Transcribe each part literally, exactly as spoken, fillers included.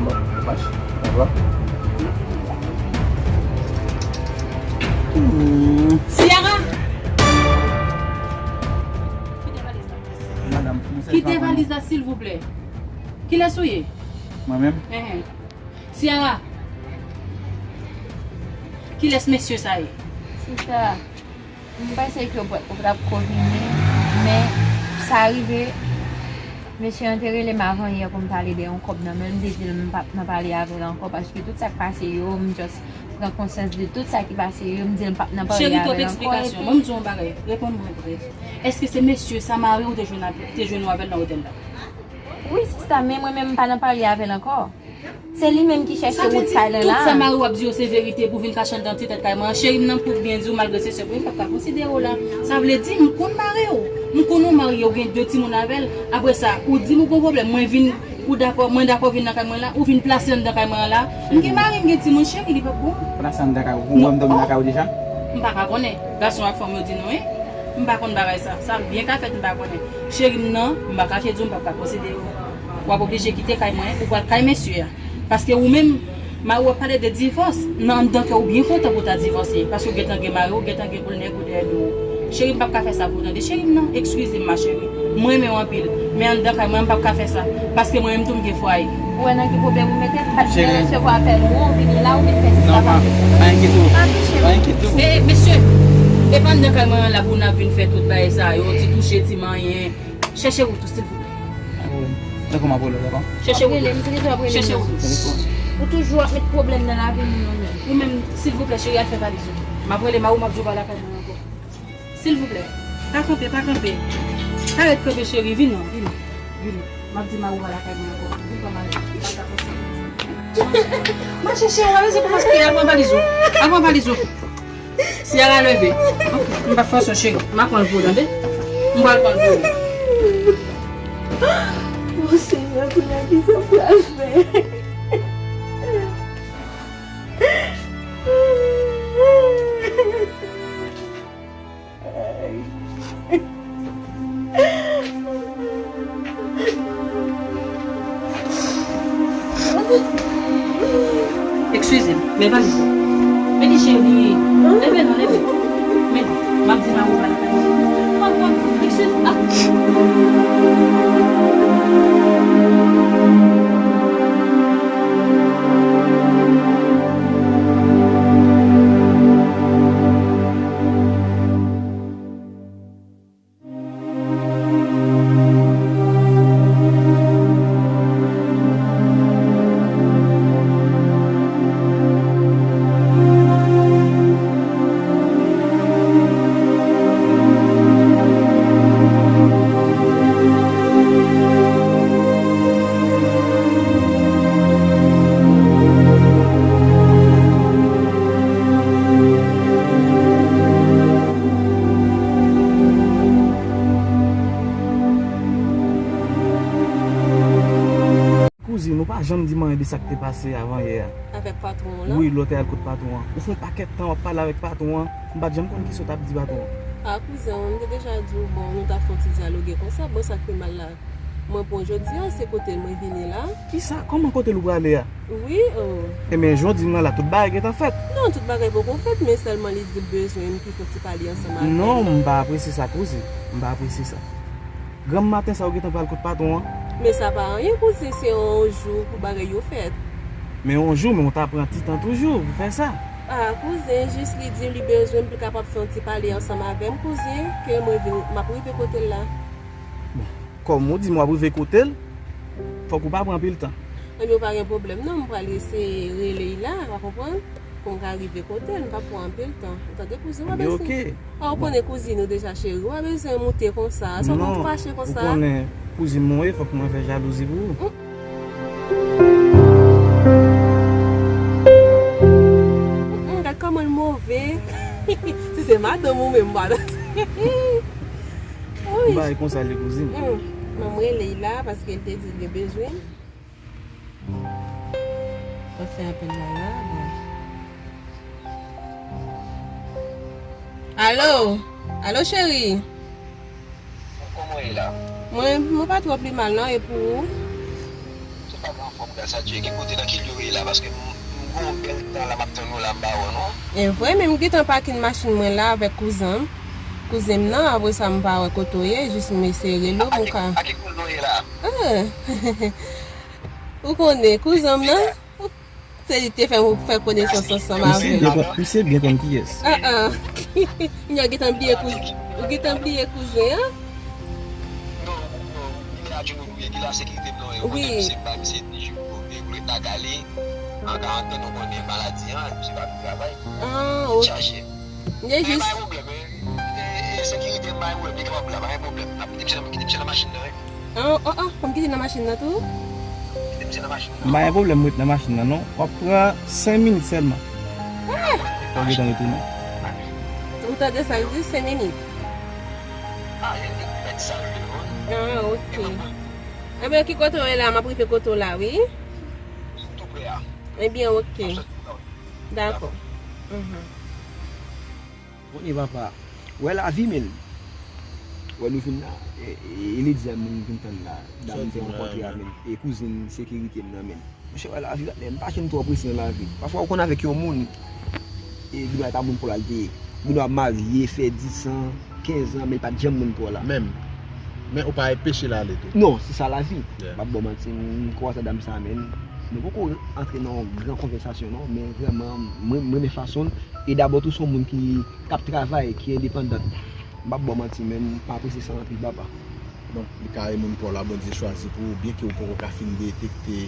Bon, fache. Dakò. Hmm. Ciara! Kite valiz la. Madanm, kite valiz la, silvouplè. Kilès ou ye? Mwen menm? Enhen. Ciara, kilès mesye sa ye? Sista, m panse ke w p-, w t ap ko vini, men sa rive, mesye an te rele m avan yè pou m t ale de yon kòb nan men l, m te di l m p ap nan pale avè l ankò, paske tout sa k pase yo, m just pran konsyans de tout sa ki pase yo, m di l m p ap nan pale avè l ankò, epi. Cheri, twòp eksplikasyon. Mwen, m di w yon bagay, reponn mwen vre. Èske se mesye sa mari w te jwenn avè-, te jwenn ou avè l nan otèl la? Wi, sista, men mwen menm m pa nan pale avè l ankò. Se li menm ki chèche wout kay lan la. Sa vle di, tout sa mari w ap di yo se verite pou vin kache anndan ti tèt kay mwen an? Cheri m nan, m pou byen di w, malgre se sè mwen, m p ap ka konsidere w la. Sa vle di, m konn mari w. M konn ou marye, ou gen de timoun avè l. Apre sa, ou di m ou gon pwoblèm, mwen vin, ou dakò, mwen dakò vin nan kay mwen la, ou vin plase anndan kay mwen an la. M gen mari, m gen timoun, cheri, li p ap bon. Plase anndan kay ou, ou wè m dòmi lakay ou deja? M pa ka konnen. Gason ak fanm yo di nou, wi. M pa konn bagay sa. Sa byen ka fèt, m pa konnen. Cheri m nan, m pa kache di w, m p ap ka posede w. W ap oblije kite kay mwen, ou pral kay mesye a. Paske ou menm, mari w ap pale de divòs. Nan anndan kè w byen kontan pou w ta divòse. Paske w gentan gen mari w, gentan gen boul nèg ou dèyè do w. Cheri m p ap ka fè sa pou w tande. Cheri m nan, eskize m, ma chérie. Mwen renmen w anpil. Men anndan kay mwen, m p ap ka fè sa. Paske mwen menm tou m gen fwaye. Ou wè nan ki pwoblèm ou mete m? Cheri. Pa t vle resevwa apèl ou, ou vini la, ou vin fè sista pa bezwen. Pa enkyete w. Pa touche m. Pa enkyete w. E, mesye, e pa anndan kay mwen an la pou n ap vin fè tout bagay sa yo, ti touche, ti manyen. Chèche wout ou, silvouplè. Tankou m ap rele w, dakò? Chèche wout ou. Chèche wout ou. Ou toujou ap met pwoblèm nan lavi moun nan menm. Ou menm, silvouplè, cheri, al fè valiz ou. M ap rele mari w, m ap di w pa lakay mwen ankò. Silvouplè, pa kanpe, pa kanpe. Pa ret kanpe, cheri, vin non, vin. Vin. M ap di mari w pa lakay mwen ankò. Vin pran valiz ou. Mache, cheri, w a bezwen kòmanse, al pran valiz ou. Al pran valiz ou. Ciara, leve. Ok, m p ap fòse w, cheri. M a pran l pou ou, tande? M pral pran l pou ou. O Senyè, kounye a, kisa m pral fè? Eskize m, men valiz la. Men li cheri. Leve non, leve. Men, m ap di mari w pa lakay mwen. Pran, pran, eskize m. Ah. Kouzin, ou pa janm di m anyen de sa k te pase avan yè a. Avèk patwon w lan? Wi, lè w te al kot patwon an. Ou fè yon pakèt tan w ap pale avèk patwon an, m pa t janm konn kisa w t ap di patwon an. A, kouzen, m te deja di w, bon, nou t ap fè yon ti dyaloge konsa, bon, sa k pi mal la, mwen pran jodi a, se kote l mwen vini la. Kisa? Kòman kote l ou prale a? Wi, o. Ebyen, jan w di m nan la, tout bagay gentan fèt. Non, tout bagay poko fèt, men sèlman li di l bezwen m pou fè ti pale ansanm avè l. Non, m pa apresye sa, kouzin. M pa apresye sa. Granm maten sa, ou gentan pral kot patwon an? Men sa pa anyen, kouzin, se yon jou pou bagay yo fèt. Men yon jou, men ou ta pran ti tan toujou pou fè sa. A, kouzen, jis li di m li bezwen m pou l kapab fè yon ti pale ansanm avè m, kouzin, ke mwen vin, m ap rive kote l la. Bon, kòm ou di m w ap rive kote l, fòk ou pa pran anpil tan. Ebyen, pa gen pwoblèm non, m pral eseye rele l la, w a konprann? Pou m ka rive kote l, m p ap pran anpil tan. Ou tande, kouzin, w a bezwen. Ebyen, oke. A, ou konnen kouzin ou deja, cheri, w a bezwen moute konsa, sa w konn fache konsa. Non, ou konnen kouzin mwen ye, fòk mwen fè jalouzi pou ou. Mm, mm, gad kòman l move. Si se madanm ou menm, m pa. Wi. Ou bay konsa li kouzin. Mm. Men m rele l la paske l te di l gen bezwen. Mwen fè apèl la la, bon. Alo? Alo, cheri? Kòman w ye la? Mwen, mwen pa twò pi mal non, e pou ou? Tout Anfòm, gras a Dye. Ki kote, nan ki lye w ye la? Paske m, m gen yon bèl tan la, m ap tann ou la, m pa wè w non. E vre, men m gentan pake machin mwen la avèk kouzen m. Kouzen m nan, apre sa m pa wè kote w ye, jis m eseye rele w pou m ka. A ki, a ki kote w ye la? Ah. Ou konnen, kouzen m nan? Se li ki te fè m fè konesans ansanm avè l. Misye byen konn kiyès. Ah, ah. Nèg gentan bliye kouzen. Ou gentan bliye kouzen an? Non, non, li la, Djounou, li la sekirite blan yo. Wi. Kote misye bay misye de jou pou li ret lakay li. An karantèn, nou konnen maladi an, misye pa vin travay. Ah, ok. Chache. Men pa gen pwoblèm, e, e, e sekirite, pa gen pwoblèm, li kapab la, pa gen pwoblèm. N ap kite misye nan, kite misye nan machin nan, wi. Oh, oh, oh, fò m kite nan machin nan tou? Kite misye nan machin nan. M pa gen pwoblèm, m ret nan machin nan, non. W ap pran senk minit sèlman. Ah! Fò w gentan retounen. Ou tande sa l di, senk minit? Ah, ok. Enben, ki kote w ye la? M ap rive kote w la, wi. Enben, ok. Dakò. Mhm. Bon, e papa, wè lavi, men. Wè nou vin la, e, e, e Lydia, moun vin tann la, dam te rankontre a, men. E kouzin sekirite m nan, men. Monchè, wè lavi, men, m pa janm twò prese nan lavi. Pafwa, ou konn avèk yon moun, e li pa moun pa w l te ye. Moun w ap marye, fè dis an, kenz an, men li pa t janm moun pa w la. Menm. Men ou pa enpeche l ale tou. Non, se sa lavi. Yeah. M ap ba w manti, m kwaze dam sa, men. Nou poko antre nan yon gran konvèsasyon, non, men vrèman, mwen, mwen renmen fason l. E dabò tou, se yon moun ki, k ap travay, ki endepandan. M p ap ba w manti, men m pa apresye sa anpil, papa. Donk, li ka yon moun pa w la, Bondye chwazi pou ou, byenke ou poko ka fin detekte,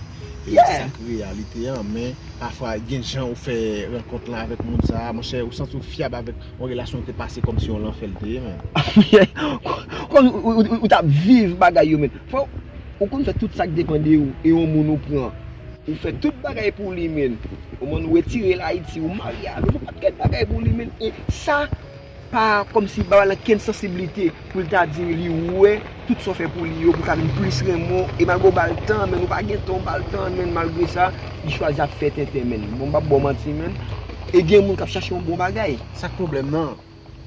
e, sa k reyalite an, men pafwa, gen jan ou fè rankont lan avèk moun sa a, monchè, ou santi w fyab avèk yon relasyon ki te pase kòmsi yon lanfè l te ye, men. Kòm ou, ou, ou, ou t ap viv bagay yo, men. Fò ou konn fè tout sa k depann de ou, e yon moun ou pran. Ou fè tout bagay pou li, men. Ou menm ou retire l Ayiti, ou marye avè l, ou fè pakèt bagay pou li, men. E sa pa kòmsi ba l ankenn sansiblite pou l ta di li wè tout sa w fè pou li yo, pou l ka vin plis renmen w. E malgre w ba l tan, men ou pa gen tan, ou ba l tan, men malgre sa, li chwazi ap fè tenten, men. Bon, m p ap ba w manti, men. E gen moun k ap chache yon bon bagay. Sa k pwoblèm nan?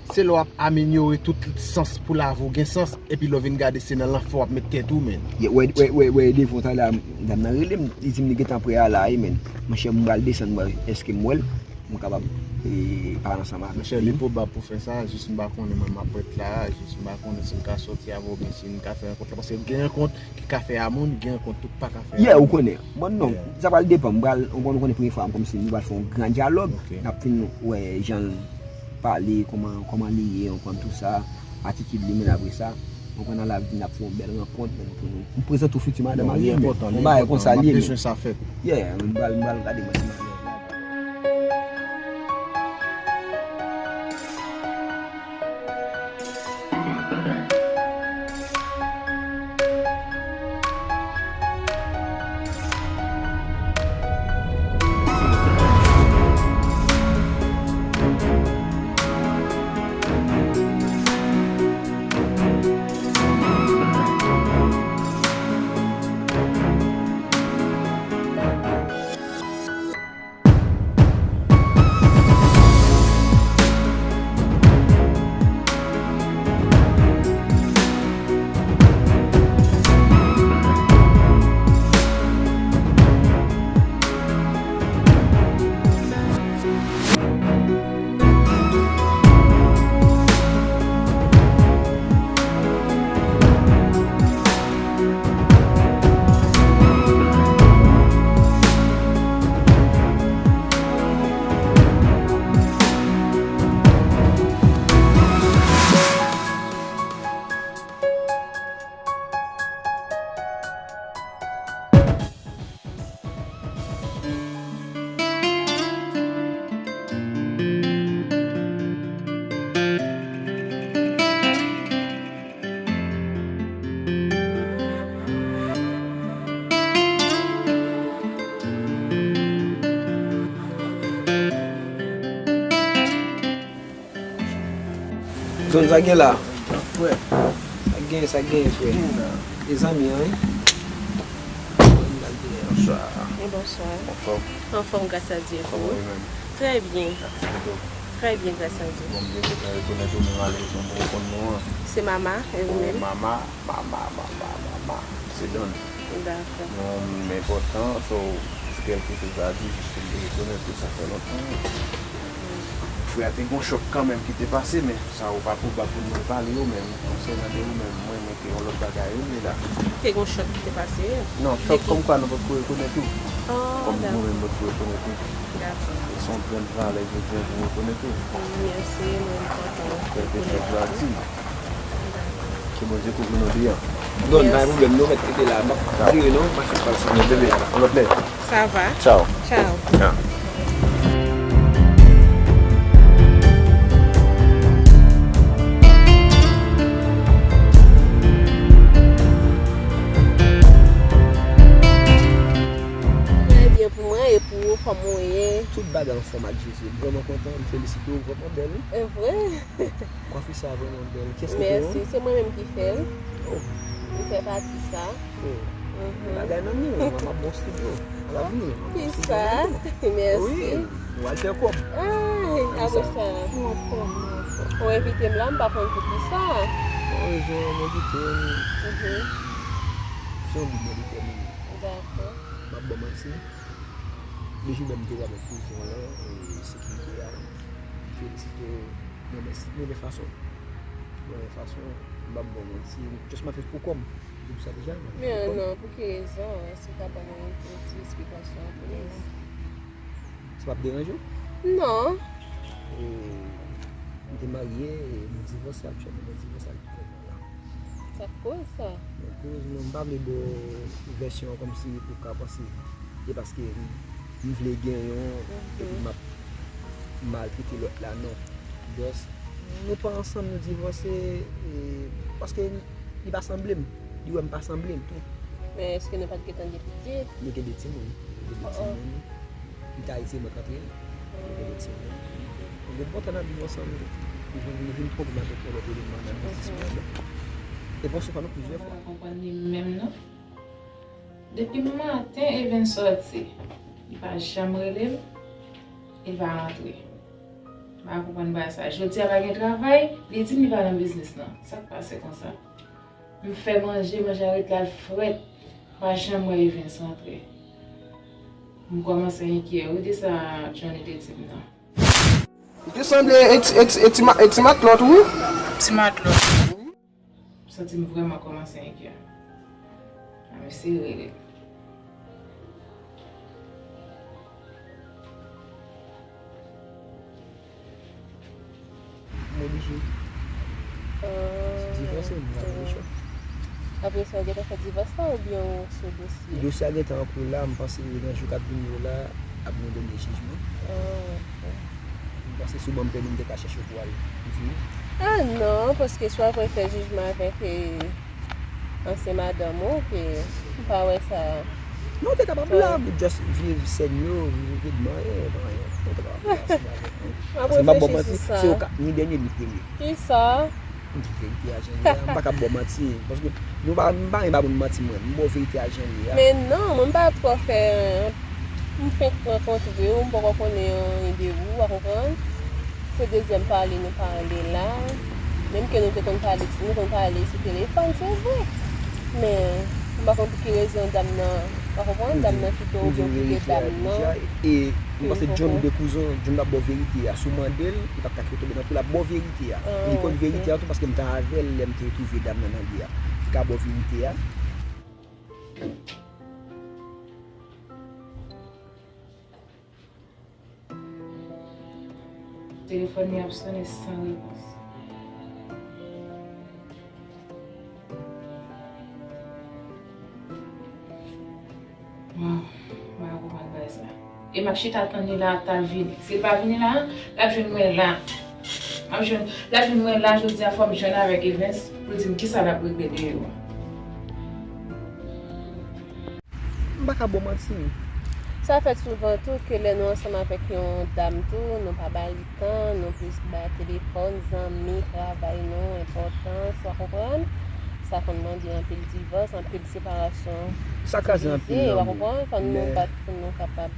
Se lè w ap amelyore tout sans pou lavi w gen sans, epi lè w vin gade se nan lanfè w ap met tèt ou, men. Ye, wè, wè, wè, wè, devan w talè a, dam nan rele m, li di m li gentan prè a la, wi, men. Monchè, m pral desann, mwen, èske m wè l, m kapab, e, pale ansanm avè l. Monchè, li pwobab pou fè sa, jis m pa konnen, mwen, m ap ret la, jis m pa konnen si m ka sòti avè w, oubyen si m ka fè rankont la, paske gen rankont ki ka fè a moun, gen rankont tou k pa ka fè a moun. Yeah, ou konnen. Bon, non, sa pral depann. M pral, ou konn, ou konnen premye fwa, kòmsi nou pral fè yon gran dyalòg. Ok. N ap fin wè jan l pale, kòman, kòman li ye, ou konn tout sa, atitid li, men apre sa, ou konn nan lavi, n ap fè yon bèl rankont, men pou nou, m prezante w fiti madanm a li, men yon bagay konsa li ye, men. Yeah, m pral, m pral gade mwen si m Zòn sa gen la? Frè. Sa gen, sa gen, frè. Gen la. E zanmi an, wi. Bonswa. E bonswa. Anfòm? Anfòm, gras a Dye. Kòman ou ye menm? Trè byen. Trè byen, gras a Dye. Bon, m byen kontan retounen tou, men malerezman, m poko konn non an. Se Mama, e ou menm? Mama, Mama, Mama, Mama. Se Don. Dakò. Yon moun enpòtan, so, si kèlke choz a di, jis pou m te rekonèt ke sa fè lontan. Frè a te gon chòk kanmenm ki te pase, men sa ou pa pou ba pou nou pale yo menm. Konsènan de ou menm, mwen, mwen te yon lòt bagay, wi, men la. Te gon chòk ki te pase. Non, chòk kòm kwa nou potko rekonèt ou. Oh, kòm nou menm potko rekonèt ou. Dakò. E se yon grenn valè jodi a pou rekonèt ou. Mèsi, mwen kontan. Kèlke choz ou a di. Ke Bondye kouvri nou byen. Non, pa gen pwoblèm, nou mèt kite la. M ap dire non, m ap fè pral sa. Bebe, on lòt lè. Sa va? Tchao. Tchao. Ah. Trè byen pou mwen e pou ou, kòman w ye? Tout bagay anfòm ak Jezi. M vrèman kontan, m felisite w, vrèman bèl, wi. E vre? Kwafi sa vrèman bèl. Kiyès ki fè l? Mèsi, se mwen menm ki fè l. Oh. M fè pati sa. Oh. Mhm. Bagay nan men w, m ap ba w estidyo. Alavni, m ap ba w estidyo. Kisa? Mèsi. Wi, w al fè kòb. Ay, apre sa. Mwen anfòm, mwen anfòm. Ou envite m la, m pa konn poukisa. Pou rezon mwen kite w. Mhm. Se yon bi mwen detèmine. Dakò. M ap ba w manti. Depi lè m te wè avèk prizon an, e, sekirite a, m felisite w nan men, nan men fason. Nan men fason, m p ap ba w manti, just m ap fè pou kò m. Di pou sa deja, m ap fè pou kò m. Men non, pou ki rezon? Èske w ka ban mwen yon ti esplikasyon, please? Sa p ap deranje w? Non. E, m te marye, e, m divòse aktyèlman, mwen divòse ak Sa k koz sa? Mwen koz, non, m pa vle ba w vèsyon an kòmsi ou ka panse e paske m, m vle gen yon, mhm, epi m ap maltrete lòt la, non. Just, nou pa ansanm, nou divòse, e, paske li pa sanble m. Li wè m pa sanble l tou. Men èske nou pa t gentan gen pitit? Nou gen de timoun. Nou gen de timoun. Li t Ayiti, mwen k antre. Mwen gen de timoun. Mwen gen lontan n ap viv ansanm. Nou vin, nou vin twonpe m avèk yon lòt eleman nan biznis mwen. E bon, sou fè nou plizyè fwa. M pa konprann li menm non. Depi maten Evens sòti, li pa janm rele m, e li pa rantre. M pa konprann bagay sa. Jodi a pa gen travay, li di m li pa nan biznis lan. Sa k pase konsa? M fè manje, manje a ret la, l frèt. M pa janm wè Evens rantre. M kòmanse enkyè wi de sa Johnny te di m nan. Li te sanble e ti, e ti, e ti ma-, e ti matlòt, wi. Ti matlòt. M santi m vrèman kòmanse enkyè. A mesye rele. M oblije divòse, m pa gen lechwa. Apre sa, ou gentan fè divòs la oubyen ou sou dosye? Dosye a gentan an kou la, m panse nan jou k ap vini yo la, ap gen yon dènye jijman. Ah, ok. M panse si w ban m pèmi, m te ka chèche pou al viv. Ah non, paske si w al prefere jijman avèk, eh, ansyen madanm ou, ke m pa wè sa. Non, w te kapab la, just viv sèn yo, viv evenman, eh, pa anyen. Ou te kapab la, ansanm avèk mwen. M ap reflechi sou sa. Paske m pa ba w manti, se ou ka, ni dènye, ni premye. Kisa? M di verite a jan li ye a, m pa ka ba w manti, paske nou pa, m pa renmen ba moun manti mwen, m ba w verite a jan li ye a. Men non, mwen m pa twò fè, m fenk rankontre w, m poko konnen anyen de ou, w a konprann? Se dezyèm pale nou pale la. Menm ke nou te konn pale, nou konn pale sou telefòn, se vre. Men, m pa konn pou ki rezon dam nan, w a konprann, dam nan kite w oubyen w kite dam nan. E m panse John de kouzon, John t ap ba w verite a. Si w mande l, li p ap ka kite w tonbe nan kou l ap ba w verite a. Li konn verite a tou paske m t avè l lè m te twouve dam nan nan li a. Li ka ba w verite a. Telefòn li ap sonnen san repons. Waw, m pa konprann bagay sa. E m ap chita tann li la, ta l vini. Si l pa vini la, l ap jwenn mwen la. M ap jwenn, l ap jwenn mwen la, jodi a fò m jwenn avèk Evens pou l di m kisa l ap regle deyò a. M pa ka ba w manti. Sa fèt souvan tou ke lè nou ansanm avèk yon dam tou, nou pa ba li tan, nou plis ba telefòn, zanmi, travay nou enpòtans, w a konprann? Sa konn mande anpil divòs, anpil separasyon. Sa kraze anpil lanmou. W a konprann? Fò nou bat pou nou kapab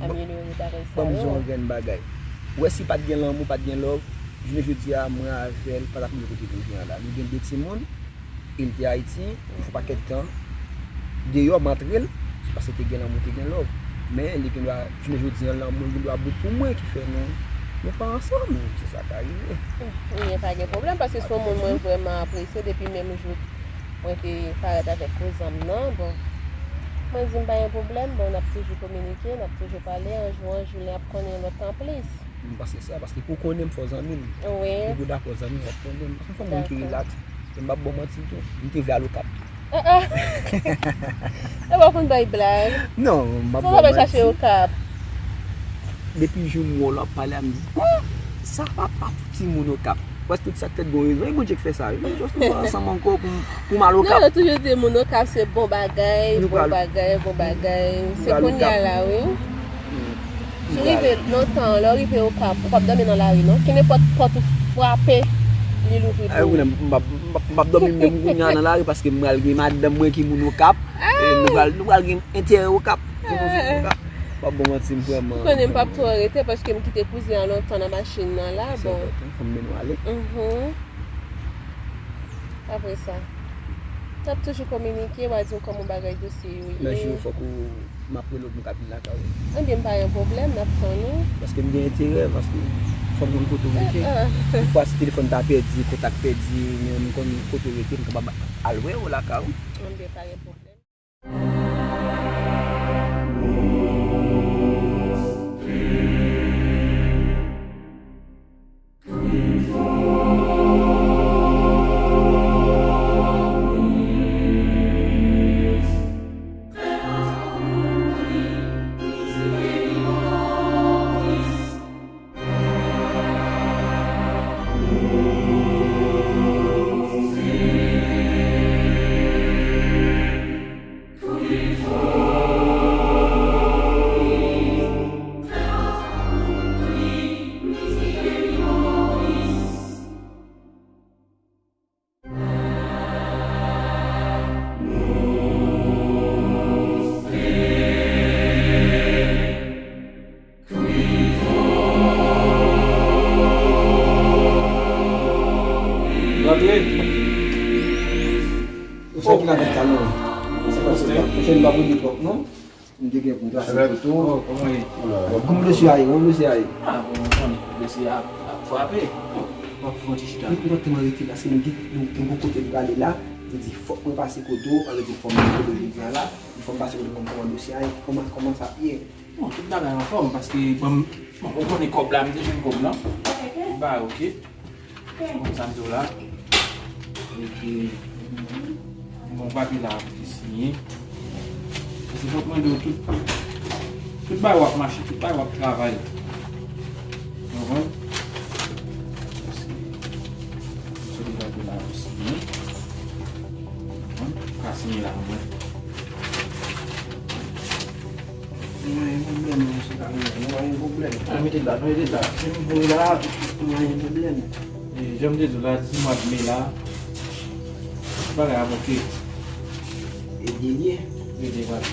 amelyore bagay sa yo. Ban m di w yon grenn bagay. Ou wè si pa t gen lanmou, pa t gen love, jounen jodi a, mwen avè l pa t ap rive kote nou ye a la. Nou gen de timoun, e l te Ayiti, yon pakèt tan. Deyò, m antre l, se paske te gen lanmou, te gen love. Men li gen dwa, jounen jodi a, lanmou li gen dwa bout pou mwen, ki fè nou, nou pa ansanm. Se sa k ka rive. Ebyen, pa gen pwoblèm, paske se yon moun mwen vrèman apresye depi menm jou mwen te parèt avèk kouzan m nan. Bon, mwen di m pa gen pwoblèm, bon, n ap toujou kominike, n ap toujou pale, yon jou, yon jou, l ap konnen lòt anplis. M panse sa, paske pou w konnen m fò zanmi m. Wi. Depi w dakò zanmi m, w ap konnen m. Paske m fò moun ki rilaks. E m p ap ba w manti tou. M te vle al Okap tou. Ah, ah. E w konn bay blag. Non, m p ap ba w manti. Sa w ap chache Okap? Depi jou m wè w l ap pale a, m di, "Oh, sa papa pou timoun Okap." Prèske tout sa k fèt gon rezon. E Bondye k fè sa, wi. Mwen just nou ansanm ankò pou, pou m al Okap. Non, yo toujou di moun Okap se bon bagay, bon bagay, bon bagay. Se kounye a la, wi. Si w rive lontan, lè w rive Okap, ou p ap dòmi nan lari, non. Kenenpòt pòt ou frape, li louvri pou ou. M p ap, m p ap, m p ap dòmi menm kounye a nan lari, paske m pral gen madanm mwen ki moun Okap. E nou pral, nou pral gen enterè Okap. Pou nou viv Okap. M p ap ba w manti, m vrèman. Ou konnen m p ap twò rete, paske m kite kouzen an lontan nan machin nan la, bon. Se vre, fò m mennen w ale. Mhm. Apre sa, n ap toujou kominike, w a di m kòman bagay dosye yo ye. Nan jou yo, fòk ou, m ap rele w pou m ka vin lakay ou. Ebyen, m pa gen pwoblèm, n ap tann ou. Paske m gen enterè, paske fò m konn kote w rete. Ah, ah. Toutfwa, si telefòn ta pèdi, kontak pèdi, men m konn kote w rete, m kapab al wè w lakay ou. Ebyen, pa gen pwoblèm. Rantre. Ou sa ki la vit la non. Se paske m pa, m pa pou li twòp non. M te gen pou m trase foto. Oh, kòman ye? Bon, kòman dosye a ye? Kòman dosye a ye? Ah, bon, m konn dosye a ap, ap frape. W ap fè yon ti chita. M kontan tèlman rete la, se m gen, m gen yon kote m prale la. Mwen di fòk mwen pase kote w, sa vle di fò m kote w jodi a la. Fò m pase kote w, kòman dosye a ye? Kòman, kòman sa ap ye? Bon, tout bagay anfòm, paske bon, bon, ou konnen kòb la, m te jwenn kòb la. Li ba, oke. Bon, sa m di w la. Epi, bon, papye la pou te siyen. Paske fòk mwen di w tout, tout bagay w ap mache, tout bagay w ap travay. Ou konprann? Paske, m sot papye la pou siyen. Ou konprann? Ou ka siyen la, mwen. Mwen gen pwoblèm, non, se pa mwen, mwen gen pwoblèm. Ah, mete l la, mete l la. Se m voye la. Mwen gen pwoblèm. E, jan m te di w la, dis mwa de me la, bagay ap oke. E byen ye. Byen ye, papi.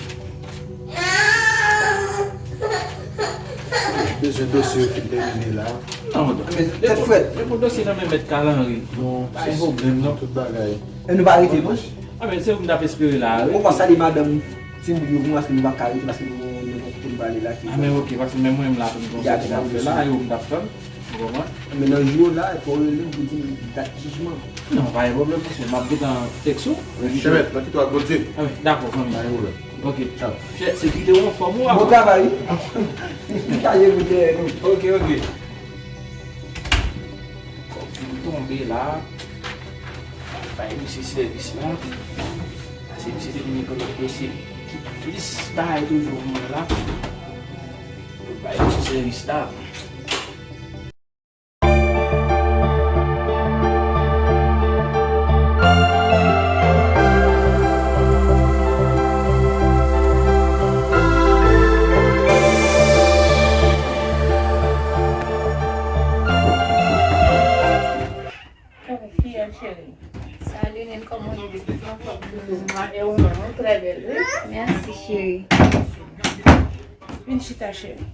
Bezwen dosye yo fin tèmine la. Non, men tèt frèt. Depo, depo dosye nan men mèt Kalanri. Non, pa gen pwoblèm, non. Tout bagay. E nou pa rete, non? Ah, men se ou m t ap espere la, wi. Ou konn salye madanm. Timoun yo, pou mwen, paske nou pa ka rete, paske nou gen, nou gen kote n prale la ki. Ah, men oke, paske menm mwen, m la, tout bon, sa ki t ap fè la, e ou m t ap tann, ou konprann? Men nan jou yo la, fò w rele m pou di m dat jijman. Non, pa gen pwoblèm, monchè, m ap gentan tèks ou. Chèmèt, nan kite w ak Bondye. Ah, men, dakò, zanmi. Pa gen pwoblèm. Oke. Tchaw. Chè, se kite w anfòm ou a. Bon travay, wi. M chaje pou dèyè nou. Oke, oke. Kòb vin tonbe la. Bay misye sèvis la. Pase misye te vin rekonèt dosye ki plis bagay toujou mwen la. Bay misye sèvis la. Fiyèl cheri. Salut, Nene, kòman w ye? Anfòm, e ou menm, ou trè bèl, wi. Mèsi, cheri. Vin chita, cheri.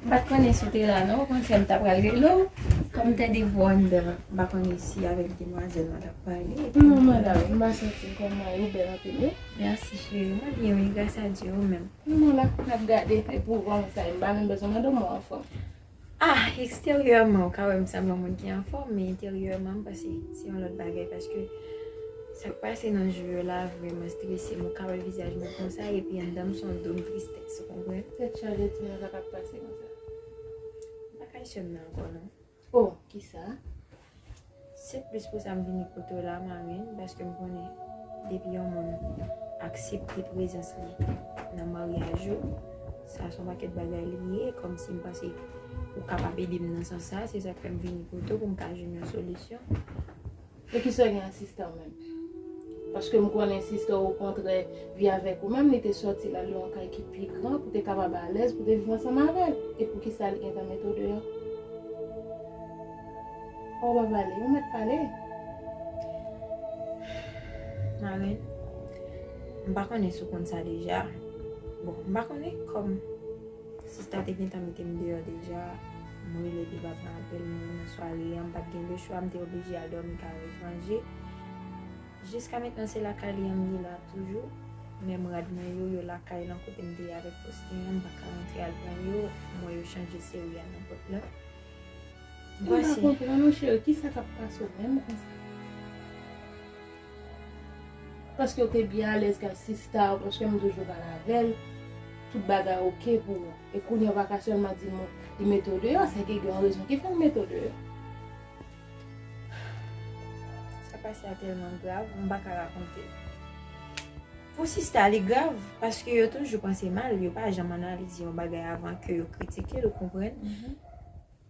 M pa t konnen si w te la, non. Okontrè, m ta pral rele w. Kòm m tande vwa w anndan, m pa konnen si avèk demwazèl la t ap pale. Non, mwen la, wi. M pa santi m kòman, ou bèl anpil, wi. Mèsi, cheri. Mwen byen, wi, gras a Dye, ou menm? Mwen la, n ap gade, epi w kòman sa ye? M pa menm bezwen mande w, mwen anfòm. Ah, eksteryèman, ou ka wè m sanble yon moun ki anfòm, men enteryèman, m panse se yon lòt bagay, paske sa k pase nan jou yo la vrèman strese m. Ou ka wè vizaj mwen konsa, epi anndan m se yon dòm tristès, ou konprann? Tèt chaje, di mwen sa k ap pase konsa. M pa ka sè m nan ankò, non. Oh, kisa? Se plis pou sa m vini kote w la, Marine, paske m konnen depi yon moun aksepte prezans li nan maryaj ou, sa se yon pakèt bagay li ye, kòmsi m panse ou kapab ede m nan sans sa, se sa k fè m vini kote w pou m ka jwenn yon solisyon. E kisa w gen ak sista w menm? Paske m konnen sista w, okontrè, vi avèk ou menm, li te sòti l al yon kay ki pi gran pou te kapab alèz, pou te viv ansanm avè l. E poukisa li gentan mete w deyò? Ou pa pale, ou mèt pale. Marine, m pa konnen si w konn sa deja. Bon, m pa konnen kòm sista te gentan mete m deyò deja. M rele li pa pran apèl mwen nan sware an, m pa t gen lechwa, m te oblije al dòmi kay etranje. Jiska mentnan se lakay li an m ye la toujou. Menm rad mwen yo, yo lakay lan kote m te ye avèk Faustin an, m pa ka rantre al pran yo. M wè yo chanje seri a nan pòt la. M pa konprann non cheri, kisa k ap pase w menm konsa? Paske w te byen alèz ak sista w, paske m toujou pale avè l, tout bagay oke pou ou. E kounye a w pa ka sèlman di m li mete w deyò, se ke gen yon rezon ki fè l mete w deyò. Sa pase a tèlman grav, m pa ka rakonte. Pou sista, li grav, paske yo toujou panse mal, yo pa janm analize yon bagay avan ke yo kritike l, ou konprann?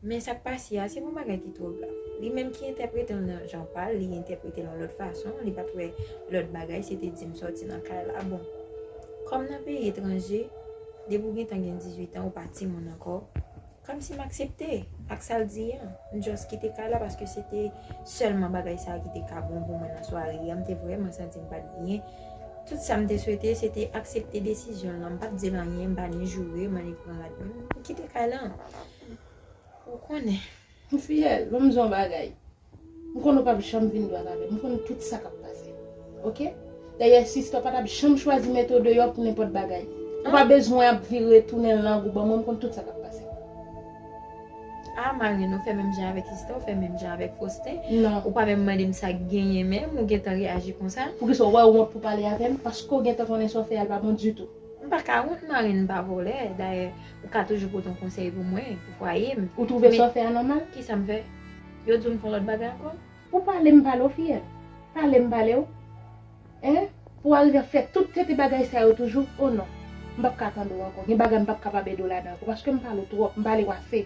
Men sa k pase a, se yon bagay ki twò grav. Li menm ki entèprete l nan jan pa l, li entèprete l yon lòt fason, li pa t wè lòt bagay, se te di m sòti nan kay la. Bon, kòm nan peyi etranje, depi w gentan gen dizuit an, ou pa timoun ankò. Kòmsi m aksepte ak sa l di an. M just kite kay la paske se te sèlman bagay sa a ki te ka bon pou mwen nan sware a. M te vrèman santi m pa t byen. Tout sa m te swete, se te aksepte desizyon l lan. M pa t di l anyen, m pa ni joure, m pa ni pran rad mwen. M kite kay lan. Ou konnen. M fiyèl, ban m di w yon bagay. M konnen w p ap janm vin dwat avè m. M konnen tout sa k ap pase. Oke? Dayè, sista w pa t ap janm chwazi mete w deyò pou nenpòt bagay. Ou pa bezwen ap vire tounen lang ou ban mwen. M konn tout sa k ap pase. Ah, Marine, ou fè menm jan avèk sista, ou fè menm jan avèk Faustin. Non. Ou pa menm mande m sa k genyen menm, ou gentan reyaji konsa. Poukisa w wè w wont pou pale avè m? Paske w gentan konnen sa w fè a, l pa bon ditou. M pa ka wont, Marine, m pa vòlè. Dayè, ou ka toujou pote yon konsèy pou mwen, pou fwaye m. Ou twouve sa w fè a nòmal? Kisa m fè? Yo di w m fè yon lòt bagay ankò? Ou pale, m pale w, fiyèl. Pale, m pale w. Hein? Pou w arive ap fè tout tete bagay sa yo toujou? Oh non. M p ap ka tande w ankò. Gen bagay m p ap kapab ede w ladan ankò, paske m pale w twòp, m pale w ase.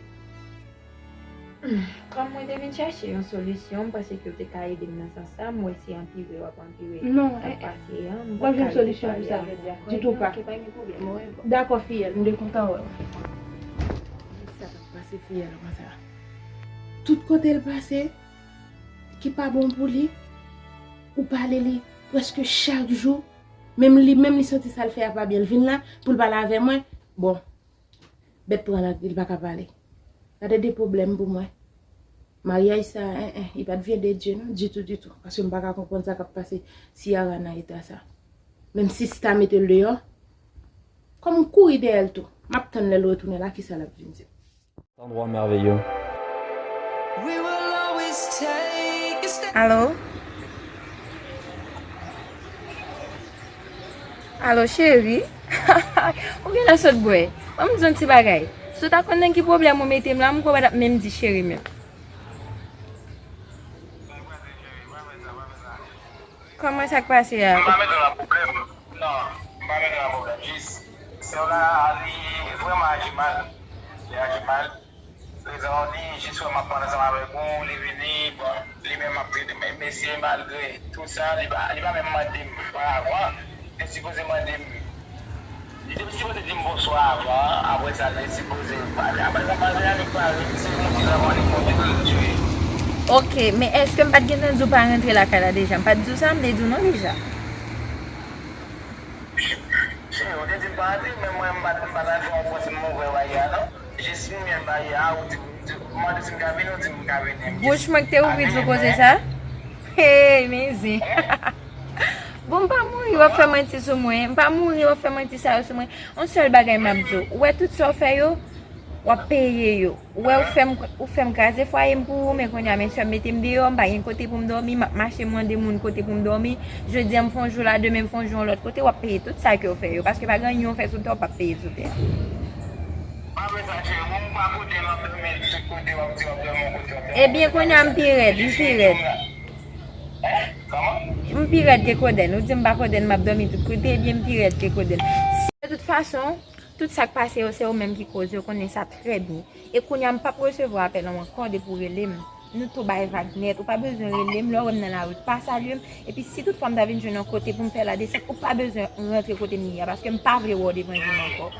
Kòm mwen te vin chache yon solisyon, m panse ke w te ka ede m nan sans sa, m wè se anpire w ap anpire sa k pase an, m pa ka rete pale avè w. Non, w ap jwenn solisyon pou sa jodi a. Ditou pa. Dakò, fiyèl, m te kontan wè w. Sa k ap pase fiyèl konsa? Tout kote l pase, ki pa bon pou li, ou pale li prèske chak jou, menm li menm li santi sa l fè a pa byen, l vin la pou l pale avè mwen. Bon, bèt pran lang li, li pa ka pale. Gade de pwoblèm pou mwen. Maryaj sa, en, en, li pa t vyen de Dye non, ditou, ditou. Paske m pa ka konprann sa k ap pase Ciara nan eta sa. Menm sista mete l deyò, kòm m kouri dèyè l tou. M ap tann lè l retounen la, kisa l ap vin di m. Cet endroit merveilleux. Alo? Alo, cheri? Ou genlè sot bwè. Ban m di w yon ti bagay. Si w ta konn nan ki pwoblèm ou mete m la, m kwè w pa t ap menm di cheri menm. Kòman sa k pase a? M pa mete w nan pwoblèm. Non, m pa mete w nan pwoblèm. Jis, sè w la, li vrèman aji mal. Li aji mal. Rezon, li jis wè m ap pale ansanm avèk ou, li vini, bon, li menm ap trete m mesye, malgre tou sa, li pa, li pa menm mande m pa avan. Li te sipoze mande m, li te sipoze di m bonswa avan, apre sa, li te sipoze pale. Apre sa, malgre annik pale, se moun ki nan mande m, li touye. Ok, men èske m pa t gentan di w pa rantre lakay la deja? M pa t di w sa, m te di w non deja. Cheri, ou te di m pa rantre, men mwen, m pa t, m pa t antre, ou panse m ouvè bagay la, non? Jis m ouvè bagay la, ou di, ou di, ou mande si m ka vini, ou di m ka vini. Bouch mwen ki te ouvri di w koze sa? Hey, men zen. Bon, m pa mouri, w ap fè manti sou mwen. M pa mouri, w ap fè manti sa yo sou mwen. Yon sèl bagay m ap di w. Ou wè tout sa w fè yo, w ap peye yo. Ou wè ou fè m, ou fè m kraze fwaye m pou ou, men kounye a, men sè m mete m deyò, m pa gen kote pou m dòmi, m ap mache mande moun kote pou m dòmi. Jodi a m fè yon jou la, demen m fè yon jou yon lòt kote, w ap peye tout sa ke w fè yo. Paske pa gen anyen w fè sou tè, w p ap peye sou tè. Pa vle sa, cheri, bon, m pa kote m ap dòmi, tout kote w ap di w ap dòmi, yon kote w ap dòmi. Ebyen, kounye a m pi rèd, m pi rèd. M pi rèd ke Kodenn. Ou di m pa Kodenn, m ap dòmi tout kote, ebyen m pi rèd ke Kodenn. De tout fason, tout sa k pase yo, se ou menm ki koz yo, konnen sa trè byen. E kounye a, m p ap resevwa apèl ou ankò depi w rele m. Nou tou bay vag nèt, ou pa bezwen rele m, lè w wè m nan lari, pa salye m. Epi si tout fwa m ta vin jwenn yon kote pou m fè ladesant, ou pa bezwen rantre kote m ye a, paske m pa vle wè w devan je m ankò.